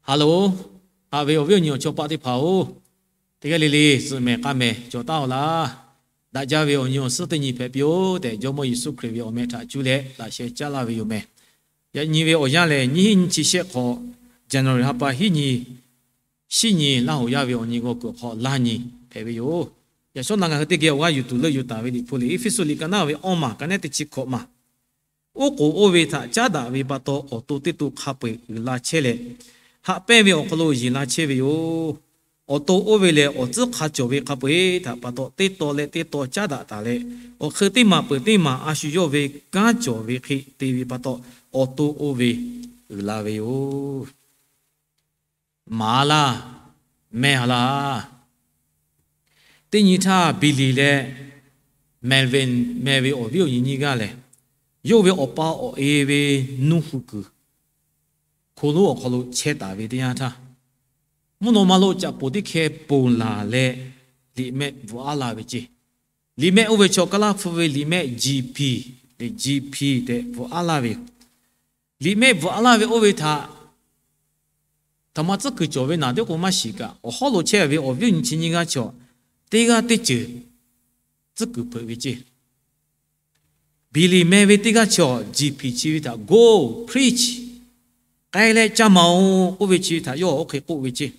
Hello, haꞈ ve awˬ viˉ awˬ nyi awˬ chawˇ paˆ teˇ hpaˍ-oˬ, teˇ g'aˇ le le zuhꞈ mehˍ k'aˇ mehˍ cawˬ taˉ-oˬ laˇ. Daꞈ jaˇ ve awˬ nyi awˬ suhˉ teˇ nyi hpehꞈ piˇ-oˬ tehꞈ, Jawˇmawˇ Yeˍsuˆ Hkriꞈ ve awˬ meh htaꞈ cuˇ leh laꞈ sheh caˉ laˇ ve yoˬ mehˍ. Yaꞈ nyi ve awˬ yanˇ lehˬ, nyiˇ hinˉ nyiˇ chi shehˆ hk'awꞈ, January ha pa hiˉ nyi, shiˉ nyi, Laˇ hoꞈ yaˇ ve awˬ nyi g'aw kuiˬ hk'aw laˇ nyi hpehꞈ ve yoˬ. Yaꞈ shawˉ naꞈ ngaˬ hui teˇ geh awˬ g'aˇ yuˬ tuˬ leuˆ yuˬ taˍ ve Liꞈ hpu lehˬ, Eˇfeˇsuꞈ liꞈ ka naˉ ve awˇ maˬ ka nehˉ teˇ chi hkawꞈ maˬ, oˉ k'oˍ oˇ ve htaꞈ caˉ daꞈ ve pa taw, awˬ to teˇ to hk'a peu-eˬ uiˍ la chehˇ leh, haꞈ pehnˇ ve awˬ hk'aw lo yeˬ la chehˇ ve yoˬ. Awˬ to oˇ ve lehˬ, awˬ tcuhˉ hk'a cawˬ ve hk'a peu-eˬ htaꞈ pa taw, teˇ taw leh teˇ taw caˉ daꞈ taˍ leh, awˬ hk'eun teˇ maˬ peuˬ teˇ maˬ a shu yawˇ ve kanˉ cawˬ ve hk'e te ve pa taw, awˬ to oˇ ve uiˍ la ve yoˬ. Maˍ a laˇ, mehˇ a laˇ. Teˇ nyi htaˇ, Billy leh Melvin meh ve awˬ viˉ awˬ nyi nyiˇ g'aˇ lehˬ, yawˇ ve awˬ pa awˬ e ve nuˇ hu kuiˬ hko lonˉ awˬ hk'aw lo chehˇ taˍ ve teˇ yanˇ htaˇ, mvuhˇ naw ma lo caꞈ poˍ teˇ hkeh ponˬ laˬ leh, liꞈ mehˆ bvuhꞈ aˉ laˇ ve ceˇ. Liꞈ mehˆ oˇ ve chaw Kaˉ laˇ hpu ve liꞈ mehˆ G P leh G P tehꞈ bvuhꞈ aˉ laˇ ve yoˬ. Liꞈ mehˆ bvuhꞈ aˉ laˇ ve oˇ ve htaꞈ htaꞈ ma tcuhˉ kuiˬ cawˬ ve naˍ teˇ k'o maˇ shiˍ kaꞈ, awˬ hawˉ lo chehˇ ve awˬ viˉ awˬ nyi chi nyiˇ g'aˇ chaw teˇ g'aˇ teˇ ceuˬ tcuhˉ kuiˬ hpeuꞈ ve ceˇ. Billy meh ve teˇ g'aˇ chaw G P chi ve htaꞈ go preach, k'ai leh ca maˍ-oˬ k'oˆ ve chi ve htaꞈ yawˇ oˇ hk'e k'oˆ ve ceˇ.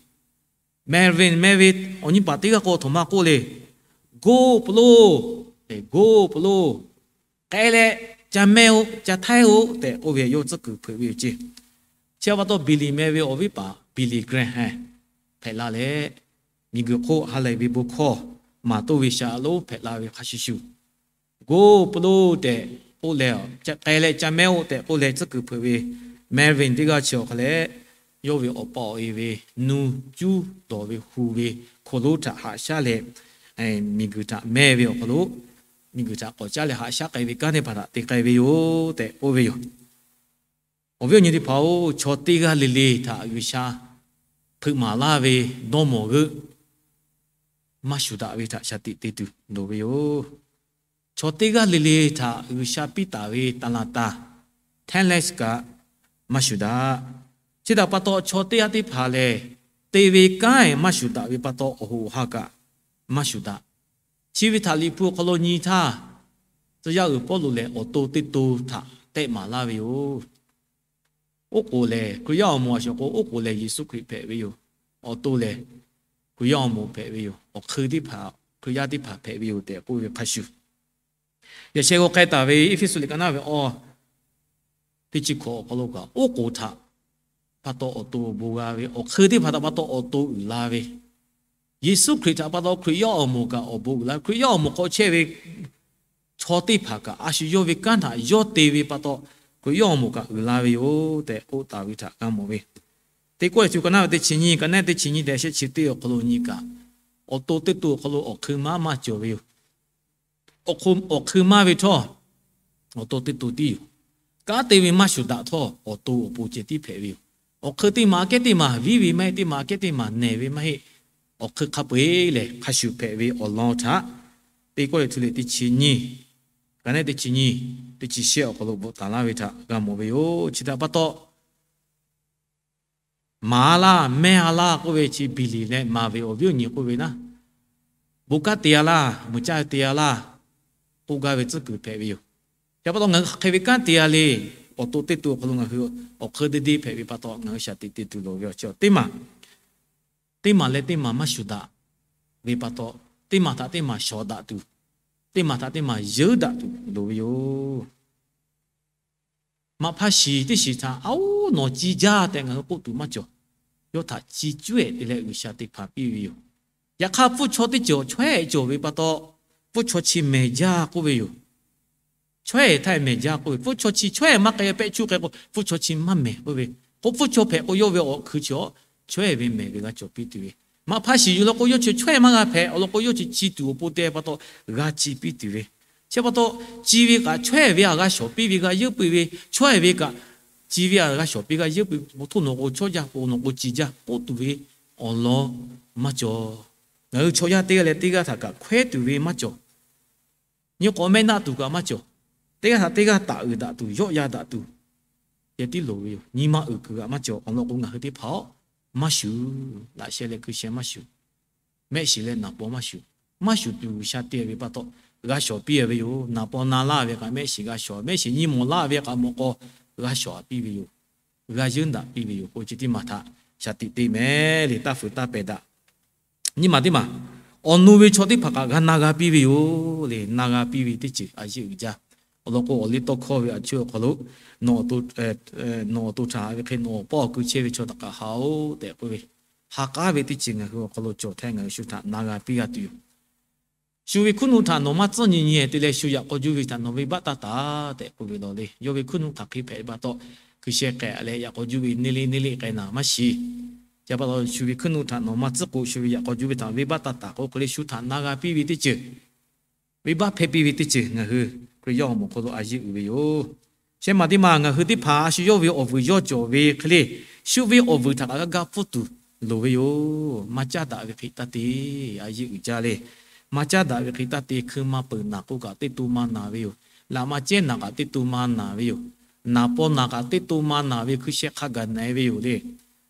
Melvin meh ve awˬ nyi paˍ teˇ g'aˇ k'o, a htoꞈ ma k'oˆ le, go peuˬ loˬ, go peuˬ loˬ, k'ai leh ca mehˇ-oˆ, ca htaiˇ-oˆ tehꞈ k'oˆ ve yawˇ tcuhˉ kuiˬ hpeuꞈ ve yoˬ ceˇ. Chi pa taw Billy meh ve awˬ viˉ paˍ Billy Graham hpehꞈ la leh, miˬguiˬ hk'oˆ ha lehˬ ve bon hkawˇ maˍ toˇ ve shaˍ lonˉ hpehꞈ la ve hk'a shuˍ shuˍ, go peuˬ loˬ tehꞈ k'oˆ leh, k'ai leh ca mehˇ-oˆ tehꞈ k'oˆ leh tcuhˉ kuiˬ hpeuꞈ ve Melvin teˇ g'aˇ chi awˬ hk'a leh, yawˇ ve awˬ pa awˬ e ve nuˇ cuˉ dawˬ ve hu ve hko lonˉ htaꞈ haꞈ shaˉ leh, miˬguiˬ htaꞈ mehˇ ve awˬ hk'aw lo, miˬguiˬ htaꞈ k'awꞈ caˉ leh haꞈ shaˉ k'ai ve kanˉ teˇ hpaˍ htaꞈ te k'ai ve yoˬ tehꞈ k'oˆ ve yoˬ. Awˬ viˉ awˬ nyi teˇ hpaˍ-oˬ, chaw teˇ g'aˇ le le htaꞈ G'uiˬsha hpeuꞈ maˍ laˇ ve dawˇ mawˬ g'euˆ maˇ shuˍ daꞈ ve htaꞈ shaˍ tiꞈ te tuˬ loˍ ve yoˬ. Chaw teˇ g'aˇ le le htaꞈ G'uiˬsha piˇ taˍ ve taˍ laˍ taˍ, talent kaꞈ maˇ shuˍ daꞈ. Chi htaꞈ pa taw, chaw teˇ g'aˇ teˇ hpaˍ lehˬ, te ve kanˉ-ehˍ maˇ shuˍ daꞈ ve pa taw, awˬ hoꞈ awˬ ha kaꞈ maˇ shuˍ daꞈ. Chi ve htaꞈ Liꞈ hpu awˬ hk'aw lo nyi htaˇ, tcuh yaˇ uiˍ Pawˇluꞈ lehˬ, awˬ to teˇ to htaꞈ tehˆ maˍ laˇ ve yoˬ. Oˉ k'oˍ lehˬ, Hkriꞈ yaˇ awˬ moˍ a shuˍ k'o, oˉ k'oˍ lehˬ Yeˍsuˆ Hkriꞈ hpehꞈ ve yoˬ. Awˬ to lehˬ, Hkriꞈ yaˇ awˬ moˍ hpehꞈ ve yoˬ. Awˬ hk'eun teˇ hpaˍ, Hkriꞈ yaˇ teˇ hpaˍ hpehꞈ ve yoˬ tehꞈ k'oˆ ve hk'a shuˍ, yaꞈ sheh g'aw k'ai taˍ ve Eˇfeˇsuꞈ liꞈ ka naˉ ve awˇ teˇ chi hkawꞈ awˬ hk'aw lo kaꞈ, oˉ k'oˍ htaꞈ pa taw awˬ to awˬ bon g'a ve, awˬ hk'eun teˇ hpaˍ htaꞈ pa taw awˬ to uiˍ la ve, Yeˍsuˆ Hkriꞈ htaꞈ pa taw Hkriꞈ yaˇ awˬ moˍ kaꞈ awˬ bon uiˍ la ve, Hkriꞈ yaˇ awˬ moˍ hk'aw chehˇ ve chaw teˇ hpaˍ kaꞈ a shu yawˇ ve kanˉ htaꞈ yawˇ te ve pa taw, Hkriꞈ yaˇ awˬ moˍ kaꞈ uiˍ la ve yoˬ tehꞈ k'oˆ taˍ ve htaꞈ g'a mawˬ ve. Teˇ kawˆ e tuˬ ka naˉ ve teˇ chi nyiˇ, ka naˉ teˇ chi nyiˇ tehꞈ shehˆ chi teˇ awˬ hk'aw lo nyi kaꞈ, awˬ to teˇ to awˬ hk'aw lo awˬ hk'eun maˇ maˇ cawˬ ve yoˬ. Awˬ hk'eun maˇ ve htawˇ, awˬ to teˇ to tiˉ yoˬ. Kanˉ te ve maˇ shuˍ daꞈ htawˇ, awˬ to awˬ pon ceh tiˉ hpehꞈ ve yoˬ. Awˬ hk'eun teˇ maˬ aꞈ kehˉ teˇ maˬ viˉ ve maˇ heˆ, teˇ maˬ aꞈ kehˉ teˇ maˬ nehˬ ve maˇ heˆ. Awˬ hk'eun hk'a peu-eˬ lehˬ hk'a shuˍ hpehꞈ ve awˬ lawn htaꞈ, teˇ kawˆ e tuˬ lehˬ teˇ chi nyiˇ, ka naˉ teˇ chi nyiˇ, teˇ chi shehˆ awˬ hk'aw lo bvuhꞈ taˍ laˇ ve htaꞈ g'a mawˬ ve yoˬ. Chi htaꞈ pa taw, maˍ a laˇ, mehˇ a laˇ k'oˆ ve chi Billy leh maˍ ve awˬ viˉ awˬ nyi k'oˆ ve naˉ, bon kanˉ te a laˇ, mui caˇ te a laˇ k'oˆ gaˇ ve tcuhˉ kuiˬ hpehꞈ ve yoˬ. Chi pa taw ngaˬ hui hk'aˬ hk'e ve kanˉ te a le, awˬ to teˇ to awˬ hk'aw lo ngaˬ hui awˬ hk'eun deˇ deˇ hpehꞈ ve pa taw, ngaˬ hui shaˍ tiꞈ te tuˬ loˍ ve awˬ chi teˇ maˬ, teˇ maˬ leh teˇ maˬ maˇ shuˍ daꞈ ve pa taw, teˇ maˬ htaꞈ teˇ maˬ shawˍ daꞈ tuˬ, teˇ maˬ htaꞈ teˇ maˬ yeunˇ daꞈ tuˬ loˍ ve yoˬ. Maꞈ hpa shiˍ teˇ shiˍ htaꞈ a oˉ nawˬ ci jaˇ tehꞈ ngaˬ hui k'oˆ tuˬ maˇ cawˬ. Yawˇ htaꞈ ci cuˉ ehˍ te leh G'uiˬsha te hpanˍ piˇ ve yoˬ. Yaꞈ hk'aˇ, pfuhˇ chaw teˇ ceuˬ chawehˇ ehˍ cawˬ ve pa taw, pfuhˇ chaw chi mehˍ jaˇ k'oˆ ve yoˬ. Chawehˇ ehˍ htaˇ mehˍ jaˇ k'oˆ ve, pfuhˇ chaw chi chawehˇ ehˍ maˇ k'ai pehˆ cuˇ k'ai k'o, pfuhˇ chaw chi maˇ mehˍ k'oˆ ve. K'o pfuhˇ chaw hpehꞈ k'o, yawˇ ve awˬ hkui chi chawehˇ ve mehˍ ve g'a cawˬ piˇ tuˬ ve. Maꞈ hpa shiˍ yuˬ law k'o, yawˇ chi chawehˇ maˇ g'a hpehꞈ, awˬ lawn k'o, yawˇ chi ci tuˬ awˬ pon te pa taw g'a ci piˇ tuˬ ve. Chi pa taw, ci ve kaꞈ chawehˇ ve a g'a shawˍ piˇ ve g'a yeunˇ peuˬ ve, chawehˇ ve kaꞈ ci ve a g'a shawˍ piˇ g'a yeunˇ peuˬ ve, htoˇ nawˬ k'o chawˇ jaˇ k'o, nawˬ k'o ci jaˇ k'oˆ tuˬ ve awˬ lawn maˇ cawˬ. Ngaˬ hui chaw yaˇ teˇ g'aˇ leh teˇ g'aˇ htaꞈ kaꞈ hkawehˇ tuˬ ve maˇ cawˬ. Nyi k'awꞈ mehˆ naˆ tuˬ kaꞈ maˇ cawˬ. Teˇ g'aˇ htaꞈ teˇ g'aˇ taˍ uiˍ daꞈ tuˬ, yawˆ yan daꞈ tuˬ, ceh tiˉ loˍ ve yoˬ. Nyi ma uiˍ kuiˬ kaꞈ maˇ cawˬ. Awˬ lawn k'o, ngaˬ hui teˇ hpaˍ-oˬ, maˇ shuˍ. Laꞈ sheh leh hkui sheh maˇ shuˍ. Mehˆ shiˍ leh naˍ paw maˇ shuˍ. Maˇ shuˍ tuˬ G'uiˬsha te ve pa taw, g'a shawˍ piˇ ve yoˬ. Naˍ paw na laˇ ve kaꞈ mehˆ shiˍ g'a shawˍ, mehˆ shiˍ nyi mawˬ laˇ ve kaꞈ mawˬ k'aw g'a shawˍ piˇ ve yoˬ. G'a yeunˇ daꞈ piˇ ve yoˬ k'o, chi teˇ maˬ htaꞈ shaˍ tiꞈ te mehˍ le, taˇ fuiˍ taˇ pehˍ daꞈ. Nyiˇ maˬ teˇ maˬ, awˬ nu ve chaw teˇ hpaˍ kaꞈ g'a na g'a piˇ ve yoˬ le. Na g'a piˇ ve teˇ ceuˬ a yeˇ uiˍ jaˇ. Awˬ lawn k'o, awˬ liˇ tawˇ hkawˇ ve a cuˇ awˬ hk'aw lo, nawˬ awˬ to htaꞈ haꞈ ve hk'e nawˬ awˬ pawˆ awˬ ku chehˇ ve chaw htaꞈ kaꞈ haꞈ-oˬ tehꞈ k'oˆ ve, ha k'aˉ ve teˇ ceuˬ ngaˬ hui awˬ hk'aw lo cawˬ htaˇ ngaˬ hui shu htaꞈ na g'a piˇ g'a tuˬ yoˬ. Shu ve hkuiˉ nuˆ htaꞈ nawˬ maˇ tcuhˉ nyi nyi te leh shu yaꞈ k'aw juˇ ve htaꞈ nawˬ venˇbaˆ taˇ taˍ tehꞈ k'oˆ ve law le. Yawˇ ve hkuiˉ nuˆ htaꞈ hk'e hpehꞈ ve pa taw, hkui sheh k'ehꞈ leh yaꞈ k'aw juˇ ve neˇ leˇ neˇ leˇ k'ai naˍ maˇ shiˍ. Chi pa taw shu ve hkuiˉ nuˆ htaꞈ nawˬ maˇ tcuhˉ k'o, shu ve yaꞈ k'aw juˇ ve htaꞈ venˇbaˆ taˇ taˍ k'o, hk'e le shu htaꞈ na g'a piˇ ve teˇ ceuˬ, venˇbaˆ hpehˇ piˇ ve teˇ ceuˬ ngaˬ hui Hkriꞈ yaˇ awˬ moˍ hk'aw lo a yeˇ uiˍ ve yoˬ. Shehˆ maˬ teˇ maˬ, ngaˬ hui teˇ hpaˍ a shu yawˇ ve awˬ vuiˬ yawˇ cawˬ ve hk'e le, shu ve awˬ vuiˬ htaꞈ kaꞈ g'a ga pfuhˇ tuˬ loˍ ve yoˬ. Maˇ caˉ daꞈ ve hk'e taˇ te, a yeˇ uiˍ jaˇ le. Maˇ caˉ daꞈ ve hk'e taˇ te. Hkui maˇ peuˬ naˬ k'o kaꞈ teˇ to maˇ naˬ ve yoˬ. Laꞈ maˇ cehˇ naˬ kaꞈ teˇ to maˇ naˬ ve yoˬ. Naˍ paw naˬ kaꞈ teˇ to maˇ naˬ ve, hkui sheh hk'a gaˬ na-e ve yoˬ le.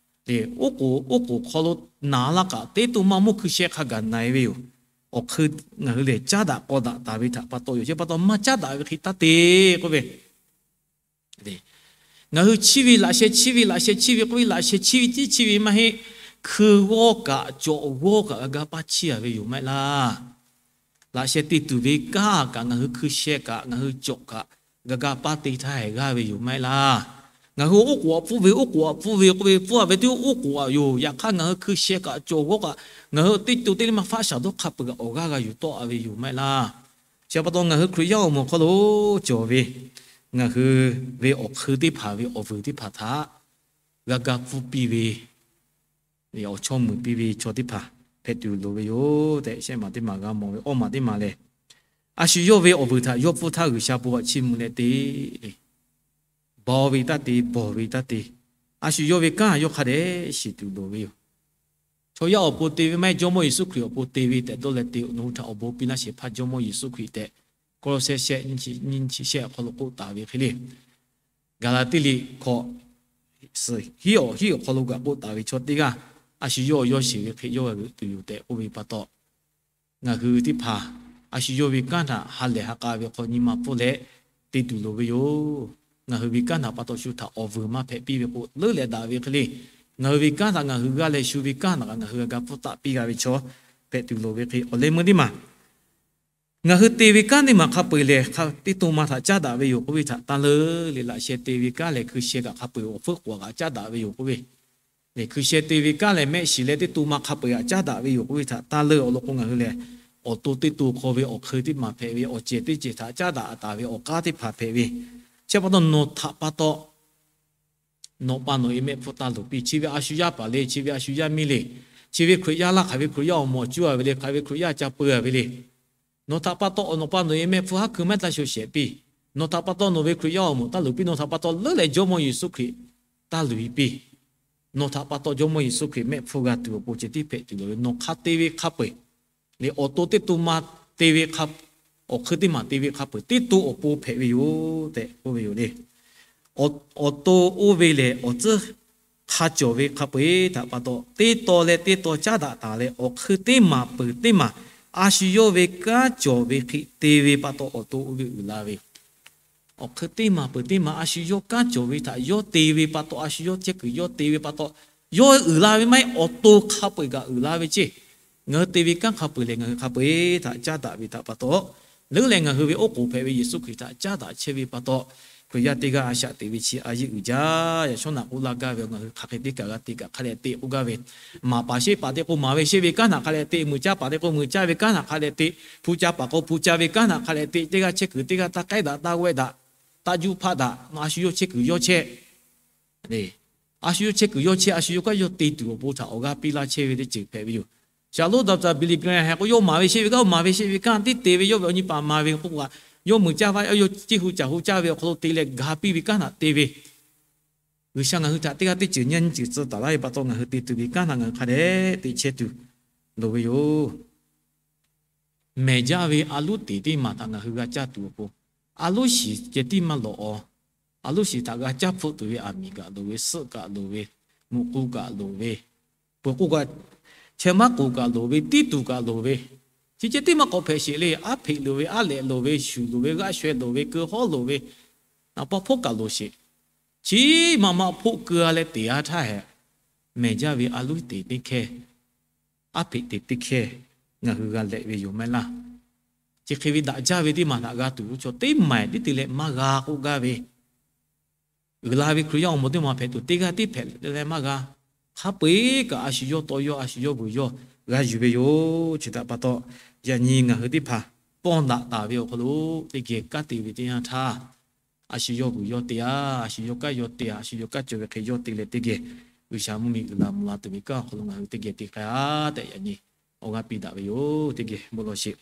Oˉ k'oˍ oˉ k'oˍ hk'aw lo naˬ laˇ kaꞈ teˇ to maˇ mawˇ, hkui sheh hk'a gaˬ na-e ve yoˬ. Awˬ hk'eun ngaˬ hui lehˬ caˉ daꞈ k'aw daꞈ taˍ ve htaꞈ pa taw yoˬ. Chi pa taw maˇ caˉ daꞈ ve hk'e taˇ te k'oˆ ve, ngaˬ hui chiˇ ve laꞈ sheh, chiˇ ve laꞈ sheh, chiˇ ve k'oˆ ve laꞈ sheh, chiˇ ve tiˉ chiˇ ve maˇ heˆ. Hkui g'awˇ kaꞈ cawꞈ g'awˇ kaꞈ g'a ga paˇ chiˇ a ve yoˬ maˇ heˆ laˇ. Laꞈ sheh te tuˬ ve kanˉ kaꞈ, ngaˬ hui hkui sheh kaꞈ, ngaˬ hui cawꞈ kaꞈ, g'a ga paˇ te htaˇ hehꞈ g'aˇ ve yoˬ maˇ heˆ laˇ. Ngaˬ hui oˉ k'oˍ aꞈ pfuhˇ ve, oˉ k'oˍ aꞈ pfuhˇ ve k'oˆ ve, pfuhˇ a ve teˇ oˉ k'oˍ aꞈ yoˬ. Yaꞈ hk'aˇ ngaˬ hui hkui sheh kaꞈ cawˬ g'awˇ kaꞈ, ngaˬ hui teˇ to teˇ leˇ maˇ faˆ shaˍ dawˇ hk'a peuˬ kaꞈ awˬ g'aˇ g'a yuˬ tawˆ a ve yoˬ maˇ heˆ laˇ. Chi pa taw ngaˬ hui Hkriꞈ yaˇ awˬ moˍ hk'aw lo cawˬ ve, ngaˬ hui ve awˬ hk'eun teˇ hpaˍ ve awˬ vuiˬ teˇ hpaˍ htaꞈ g'a ga pfuhˇ piˇ ve, awˬ chawˇ muiˬ piˇ ve chaw teˇ hpaˍ hpehꞈ tuˬ loˍ ve yoˬ tehꞈ, shehˆ maˬ teˇ maˬ g'a mawˬ ve. Awˇ maˬ teˇ maˬ lehˬ, a shu yawˇ ve awˬ vuiˬ htaꞈ yawˇ pfuhˇ htaˇ G'uiˬsha bon g'aꞈ chiˇ mvuh leh te le. Bawˬ ve taˇ te, bawˬ ve taˇ te. A shu yawˇ ve kanˉ yawˇ hk'a dehꞈ shiˍ tuˬ loˍ ve yoˬ. Chaw yaˇ awˬ pon te ve maˇ heˆ, Jawˇmawˇ Yeˍsuˆ Hkriꞈ awˬ pon te ve tehꞈ dawˇ leh te, nawˬ hui htaꞈ awˬ bon piˇ laˇ shehˍ hpaˇ Jawˇmawˇ Yeˍsuˆ Hkriꞈ tehꞈ, Kawˇlawˇsehˇ shehˆ nyiˇ chi shehˆ awˬ hk'aw lo k'oˆ taˍ ve hk'e le. Gaˍlaˍtiˆ liꞈ hkawꞈ hiˉ awˬ hiˉ awˬ hk'aw lo kaꞈ k'oˆ taˍ ve, chaw teˇ g'aˇ a shu yawˇ yawˇ shiˍ ve hk'e yawˇ g'a g'euꞈ tuˬ yoˬ tehꞈ k'oˆ ve pa taw, ngaˬ hui teˇ hpaˍ a shu yawˇ ve kanˉ htaꞈ ha lehˬ ha k'a ve hk'aw nyi ma pfuhˇ leh te tuˬ loˍ ve yoˬ. Ngaˬ hui ve kanˉ htaꞈ pa taw shu htaꞈ awˬ vuiˬ maˇ hpehꞈ piˇ ve k'o, leuˉ leh daꞈ ve hk'e le. Ngaˬ hui ve kanˉ htaꞈ ngaˬ hui g'aˇ leh shu ve kanˉ htaꞈ kaꞈ ngaˬ hui g'a ga pfuhˇ taˆ piˇ g'a ve chaw hpehꞈ tuˬ loˍ ve hk'e, awˬ leh meuˇ teˇ maˬ ngaˬ hui te ve kanˉ teˇ maˬ hk'a peu-eˬ lehˬ, teˇ to ma htaꞈ caˉ daꞈ ve yoˬ k'oˆ ve htaꞈ taˇ leuˉ le. Laꞈ sheh te ve kanˉ lehˬ, hkui sheh kaꞈ hk'a peu-eˬ awˬ hpfuhˇ k'oˍ kaꞈ caˉ daꞈ ve yoˬ k'oˆ ve, hkui sheh te ve kanˉ lehˬ, mehˆ shiˍ leh teˇ to ma hk'a peu-eˬ htaꞈ caˉ daꞈ ve yoˬ k'oˆ ve htaꞈ taˇ leuˉ. Awˬ lawn k'o, ngaˬ hui lehˬ awˬ to teˇ to hk'aw ve awˬ hk'eun teˇ maˬ hpehꞈ ve, awˬ cehˬ teˇ cehˬ htaꞈ caˉ daꞈ taˍ ve awˬ k'aˉ teˇ hpaˍ hpehꞈ ve, chi pa taw nawˬ htaꞈ pa taw nawˬ pa nawˬ e mehˆ hpfuhˇ taˇ luˬ piˇ. Chi ve a shu yaˇ paˍ le, chi ve a shu yaˇ miˇ le, chi ve Hkriꞈ yaˇ laˇ, hk'aˬ ve Hkriꞈ yaˇ awˬ mawˬ cuˇ a ve le, hk'aˬ ve Hkriꞈ yaˇ ca peu a ve le. Nawˬ htaꞈ pa taw awˬ nawˬ pa nawˬ e mehˆ hpfuhˇ haˉ hkui maˇ taˇ sho shehˍ piˇ. Nawˬ htaꞈ pa taw nawˬ ve Hkriꞈ yaˇ awˬ moˍ taˇ luˬ piˇ. Nawˬ htaꞈ pa taw leuˉ leh Jawˇmawˇ Yeˍsuˆ Hkriꞈ taˇ luˬ e piˇ. Nawˬ htaꞈ pa taw Jawˇmawˇ Yeˍsuˆ Hkriꞈ mehˆ hpfuhˇ g'a tuˬ awˬ pon ceh tiˉ hpehꞈ tuˬ loˍ ve, nawˬ hk'a te ve hk'a peu-eˬ le, awˬ to teˇ to ma te ve hk'a, awˬ hk'eun teˇ maˬ te ve hk'a peu-eˬ teˇ to awˬ pon hpehꞈ ve yoˬ tehꞈ k'oˆ ve yoˬ le. Awˬ to oˇ ve lehˬ, awˬ tcuhˉ hk'a cawˬ ve hk'a peu-eˬ htaꞈ pa taw, teˇ taw leh teˇ taw caˉ daꞈ taˍ leh, awˬ hk'eun teˇ maˬ peuˬ teˇ maˬ a shu yawˇ ve kanˉ cawˬ ve hk'e te ve pa taw, awˬ to oˇ ve uiˍ la ve yoˬ. Awˬ hk'eun teˇ maˬ peuˬ teˇ maˬ a shu yawˇ kanˉ cawˬ ve htaꞈ yawˇ te ve pa taw, a shu yawˇ chehˇ kuiˬ yawˇ te ve pa taw, yawˇ uiˍ la ve maˇ heˆ, awˬ to hk'a peu-eˬ kaꞈ uiˍ la ve ceˇ. Ngaˬ hui te ve kanˉ hk'a peu-eˬ lehˬ, ngaˬ hui hk'a peu-eˬ htaꞈ caˉ daꞈ ve htaꞈ pa taw, leuˉ leh ngaˬ hui ve oˉ k'oˍ hpehꞈ ve Yeˍsuˆ Hkriꞈ htaꞈ caˉ daꞈ chehˇ ve pa taw, Hkriꞈ yaˇ teˇ g'aˇ a shaꞈ teꞈ ve chi a yeˇ uiˍ jaˇ. Yaꞈ shawˉ naꞈ k'oˆ laˇ gaˇ ve, ngaˬ hui hk'aˬ hk'e teˇ kaꞈ g'a te kaꞈ hk'a dehꞈ te k'oˆ gaˇ ve, maˍ paˍ sheˆ paˍ teˇ k'o maˍ ve sheˆ ve kanˉ htaꞈ hk'a dehꞈ te, muiˬ caˇ paˍ teˇ k'o muiˬ caˇ ve kanˉ htaꞈ hk'a dehꞈ te, hpu ca paˍ k'o hpu ca ve kanˉ htaꞈ hk'a dehꞈ te, teˇ g'aˇ chehˇ kuiˬ teˇ g'aˇ taˇ k'ehˉ daꞈ taˇ g'awehˇ daꞈ, taˇ juˇ hpaˆ daꞈ, a shu yawˇ chehˇ kuiˬ yawˇ chehˇ le. A shu yawˇ chehˇ kuiˬ yawˇ chehˇ, a shu yawˇ kanˉ yawˇ te tuˬ awˬ pon htaꞈ awˬ g'aˇ piˇ laˇ chehˇ ve teˇ ceuˬ hpehꞈ ve yoˬ. Shaˍlonˍ Dawˍdaˍ Billy Graham hk'e k'o, yawˇ maˍ ve sheˆ ve kanˉ, maˍ ve sheˆ ve kanˉ tiˉ te ve, yawˇ ve awˬ nyi paˍ maˍ ve k'oˆ kaꞈ, yawˇ muiˬ caˇ ve, yawˇ ciˇ hu caˬ hu caˇ ve awˬ hk'aw lo te leh ga piˇ ve kanˉ htaꞈ te ve, G'uiˬsha ngaˬ hui htaꞈ teˇ g'aˇ teˇ ceuˬ nyi nyi ceuˬ tcuh taˍ laˇ ve pa taw, ngaˬ hui te tuˬ ve kanˉ htaꞈ ngaˬ hui hk'a dehꞈ te chehˇ tuˬ loˍ ve yoˬ. Mehˬ jaˇ ve a loˉ teˍ teˇ maˬ htaꞈ ngaˬ hui g'a caˇ tuˬ awˬ pon, a loˉ shiˍ ceh tiˉ maˇ lawꞈ awˬ, a loˉ shiˍ htaꞈ g'a caˇ hpfuhˆ tuˬ ve aˬ miˍ kaꞈ loˍ ve, suhˆ kaꞈ loˍ ve, muꞈ k'u kaꞈ loˍ ve, Peuˬ k'oˆ kaꞈ, chehˇ maˉ k'oˍ kaꞈ loˍ ve, tiˉ tuˬ kaꞈ loˍ ve, chi ceh tiˉ maˇ k'awꞈ hpehꞈ sheˍ le. Aˉ hpeꞈ loˍ ve, aˉ lehꞈ loˍ ve, shuˍ loˍ ve, g'aˆ shaweh loˍ ve, keu hawˉ loˍ ve, naˍ paw hpoˆ kaꞈ loˍ sheˍ. Chi maꞈ maꞈ hpoˆ keu-a leh teꞈ-a htaˇ hehꞈ, mehˬ jaˇ ve a luˉ teꞈ teˇ hkehˇ, aˉ hpeꞈ teꞈ teˇ hkehˇ ngaˬ hui g'a lehꞈ ve yoˬ maˇ heˆ laˇ. Chi hk'e ve daꞈ jaˇ ve teˇ maˬ htaꞈ g'a tuˬ g'uˇ chaw teˇ maˬ tiˉ te leh maˇ g'a k'oˆ gaˇ ve, uiˍ la ve Hkriꞈ yaˇ awˬ moˍ teˇ maˬ hpehꞈ tuˬ teˇ g'aˇ tiˉ hpehꞈ leh maˇ g'a. Hk'a peu-eˬ kaꞈ a shu yawˇ tawˇ yawˇ, a shu yawˇ vuiˬ yawˇ g'a yuˬ ve yoˬ. Chi htaꞈ pa taw, yaꞈ nyi ngaˬ hui teˇ hpaˍ pawˇ daꞈ taˍ ve awˬ hk'aw lo teˇ geh kanˉ te ve teˇ yanˇ htaˇ, a shu yawˇ vuiˬ yawˇ te-a, a shu yawˇ kanˉ yawˇ te-a, a shu yawˇ kanˉ cawˬ ve hk'e yawˇ te leh teˇ geh G'uiˬsha mvuhˇmiˬ uiˍ la mvuh la tuˬ ve kanˉ awˬ hk'aw lo ngaˬ hui teˇ geh te k'ai-a tehꞈ yaꞈ nyi awˬ g'aˇ piˇ daꞈ ve yoˬ. Teˇ geh bon lawˬ sheˍ.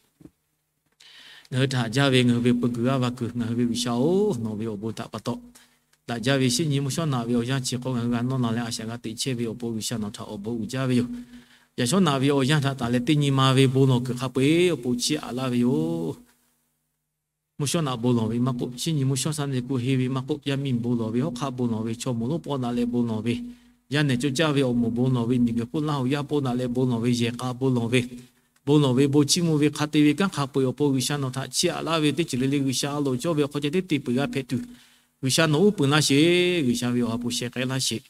Ngaˬ hui htaꞈ haꞈ jaˇ ve ngaˬ hui ve peu kuiˬ g'aˇ va kuiˬ, ngaˬ hui ve G'uiˬsha-oˬ, nawˬ ve awˬ bon htaꞈ pa taw, daꞈ jaˇ ve shinˉ nyi mvuhˇ shawˉ naꞈ ve awˬ yanˇ chi hk'aw ngaˬ hui g'a nawˇ la leh a shaꞈ g'a teꞈ chehˇ ve awˬ pon G'uiˬsha nawˬ htaꞈ awˬ bon uiˍ jaˇ ve yoˬ. Yaꞈ shawˉ naꞈ ve awˬ yanˇ htaꞈ taˍ leh teˇ nyi ma ve bon lawˬ kuiˬ hk'a peu-eˬ awˬ pon chiˇ aꞈ laˇ ve yoˬ. Mvuhˇ shawˉ naꞈ bon lawˬ ve maˇ k'oˆ, shinˉ nyi mvuhˇ shawˉ shaˉ ne kuˬ henˇ ve maˇ k'oˆ, yaˇ miˇ bon lawˬ ve, hawˉ hk'aˆ bon lawˬ ve, chaw moˍ lonˉ pawˆ daꞈ leh bon lawˬ ve, yaˇ nehˬ cawˇ caˇ ve awˬ moˍ bon lawˬ ve, miˬguiˬ hk'oˆ laˇ hoꞈ yaˇ pawˆ daꞈ leh bon lawˬ ve, yehˬ k'a bon lawˬ ve, bon lawˬ ve bon chiˇ mvuh ve hk'a te ve kanˉ hk'a peu-eˬ awˬ pon G'uiˬsha nawˬ htaꞈ chiˇ aꞈ laˇ ve teˇ ceuˬ le le G'uiˬsha a loˍ cawˇ ve awˬ hk'aw ceh tiˉ te peuˬ g'a hpehꞈ tuˬ, G'uiˬsha nawˬ uˉ peunˍ laˇ sheˍ. G'uiˬsha ve awˬ ha hpu sheh k'ai laˇ sheˍ.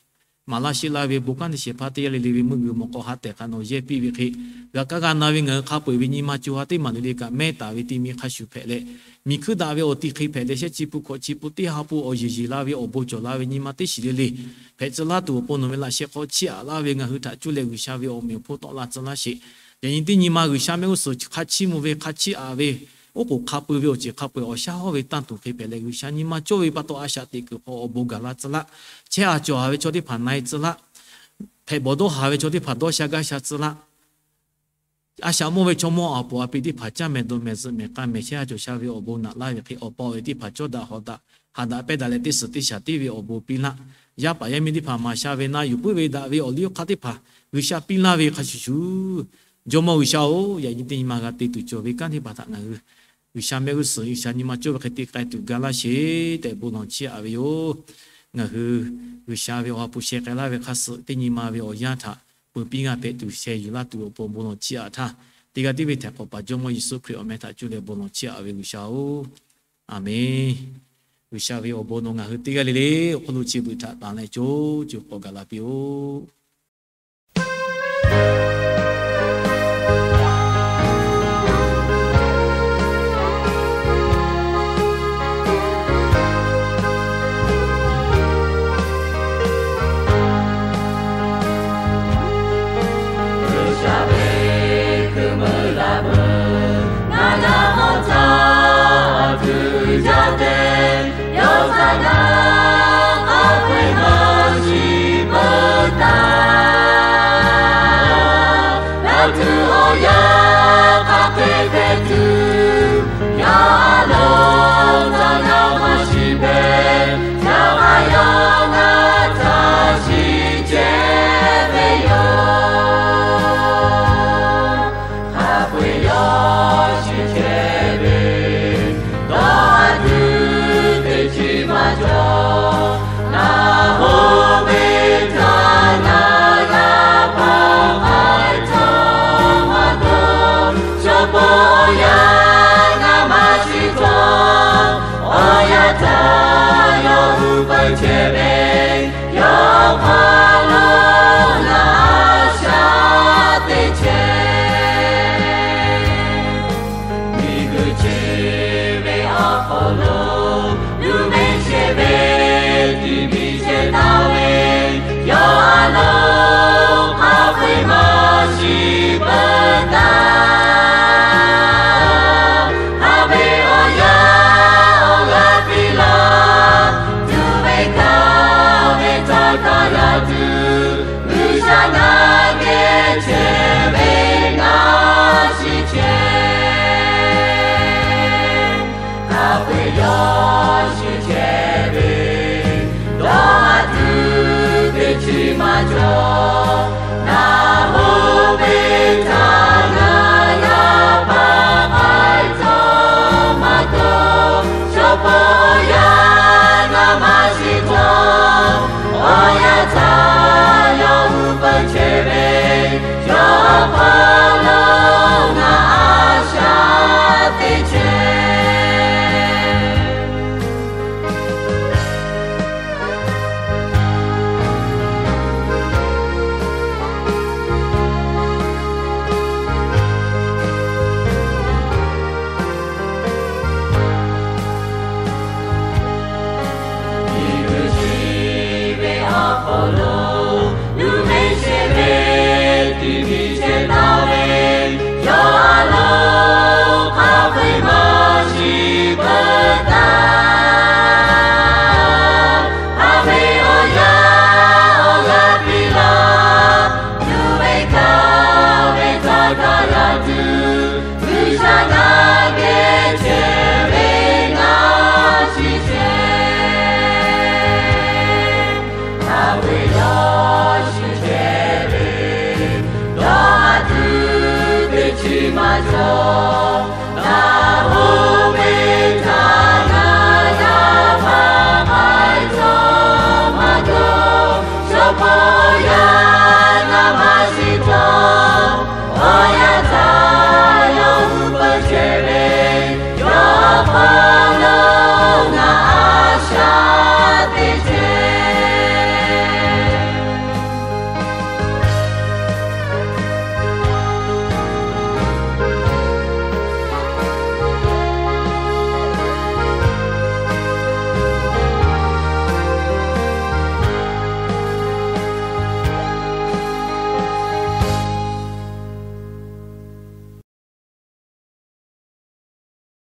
Maˍ laˇ sheˆ laˇ ve bon kanˉ teˇ shehˍ hpaˇ teˇ g'aˇ le le ve meuˇ g'uiˬ mawˬ k'awꞈ ha tehˬ hk'a nawˬ yehˇ piˇ ve hk'e, g'a kaˇ g'a na ve ngaˬ hui hk'a peu-eˬ ve nyi ma co ha teˇ maˬ le le kaꞈ mehˉ taˍ ve ti mi hk'a shuˍ hpehꞈ leh, miˬ hkuiˇ daꞈ ve awˬ ti hk'e hpehꞈ leh shehˆ chi pun hkawꞈ chi pun teˇ ha pun awˬ yeˬ yeˬ la ve awˬ bon cawˬ la ve nyi ma teˇ shiˍ le le hpehꞈ tcuh laˇ tuˬ awˬ pon nawˬ ve laꞈ sheh hk'aw chiˇ aꞈ laˇ ve ngaˬ hui htaꞈ cuˇ leh G'uiˬsha ve awˬ meꞈ awˬ hponˇ tawˆ la tcuh laˇ sheˍ. Yaꞈ nyi teˇ nyi ma G'uiˬsha mehˆ g'uˇ suhˍ hk'a chiˇ mvuh ve, hk'a chiˇ aꞈ ve, oˉ k'oˍ hk'a pui ve awˬ ceuˬ hk'a peu-eˬ awˬ shaˉ hawˉ ve tanˇ tuˬ hk'e hpehꞈ leh, G'uiˬsha nyi ma cawˇ ve pa taw a shaꞈ teꞈ kuiˬ hk'aw awˬ bon gaˬ la tcuh laˇ. Chehˇ a cawˬ a ve chaw teˇ hpaˍ na-e tcuh laˇ. Hpehꞈ bawˬ dawˇ haˍ ve chaw teˇ hpaˍ dawˇ sha gaˇ sha tcuh laˇ. A shaꞈ mawˇ ve chaw mawˇ a poˍ a pi teˇ hpaˍ caˇ mehˍ dawˬ mehˍ zuhꞈ mehˍ k'a mehˍ chehˇ a cawˬ sha ve awˬ bon naꞈ laˇ ve hk'e, awˬ pa awˬ e teˇ hpaˍ cawˇ daꞈ hawˍ daꞈ, haꞈ daꞈ pehnˇ daꞈ leh teˇ suhˍ teˇ shaˍ tiˉ ve awˬ bon piˇ laˇ. Yaˇ paˍ yaˇ miˇ teˇ hpaˍ maˍ sha ve na yuˬ puiˉ ve daꞈ ve awˬ liˇ awˬ hk'aˇ teˇ hpaˍ G'uiˬsha piˇ laˇ ve hk'a shuˍ shuˍ, Jawˇmawˇ G'uiˬsha-oˬ, yaꞈ nyi teˇ nyi ma g'a te tuˬ cawˬ ve kanˉ teˇ hpaˍ htaꞈ ngaˬ hui G'uiˬsha mehˆ g'uˇ suhˍ G'uiˬsha nyi ma cawˇ ve hk'e te k'ai tuˬ ga laˇ sheˍ tehꞈ bon lawˬ chiˇ aꞈ ve yoˬ. Ngaˬ hui G'uiˬsha ve awˬ ha hpu sheh k'ai laˇ ve hk'a suhˍ teˇ nyi ma ve awˬ yanˇ htaꞈ peu piˇ g'a hpehꞈ tuˬ sheh yuˬ laˇ tuˬ awˬ pon bon lawˬ chiˇ aꞈ htaˇ, teˇ g'aˇ tiˉ ve htehꞈ k'awꞈ paˍ Jawˇmawˇ Yeˍsuˆ Hkriꞈ awˬ meh htaꞈ cuˇ leh bon lawˬ chiˇ aꞈ ve G'uiˬsha-oˬ, Aˍmenˍ. G'uiˬsha ve awˬ bon nawˬ ngaˬ hui teˇ g'aˇ le le awˬ hk'aw lo chi beuꞈ htaꞈ tanˍ leh co co k'awꞈ gaˬ la piˇ-oˆ.